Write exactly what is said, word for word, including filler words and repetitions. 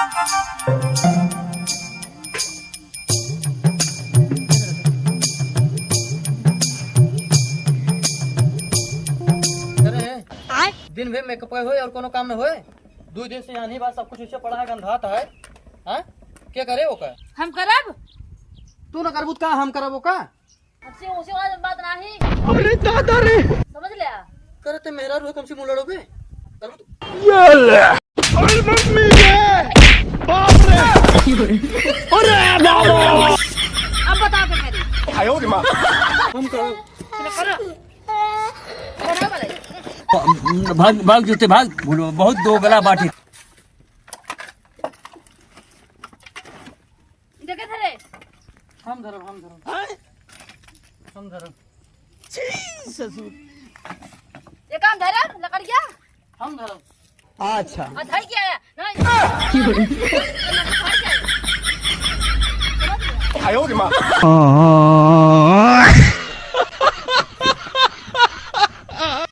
अरे, आय? दिन भर मेकअप होए और कोनो काम न होए? दुइ दिन से यहाँ नहीं बा, सब कुछ ऐसे पड़ा है, गंधात है। हाँ? के करे ओकर? हम करब। तू न करबू त का हम करब ओका? हमसे ऊँची आवाज में बात नाही। अरे दादा रे। समझ ले। करे ते मेहरारू है, कम से मुँह लड़ोबे। करबू तू। ये ले। अरे मम्मी रे। बाप रे। अरे बाबा। अब बता के मेरी। आयो रे माँ। हम करब। चलो करो। करो वाला। भाग, भाग जूते भाग। बोलो, बहुत दोगला बाटे। देखे थे रे। हम धरब, हम धरब। हैं? हम धरब। छी ससुर। ये काम धरब, लकड़िया? हम धरब। अच्छा। आ, धर के आया। नहीं। आयो रे माँ।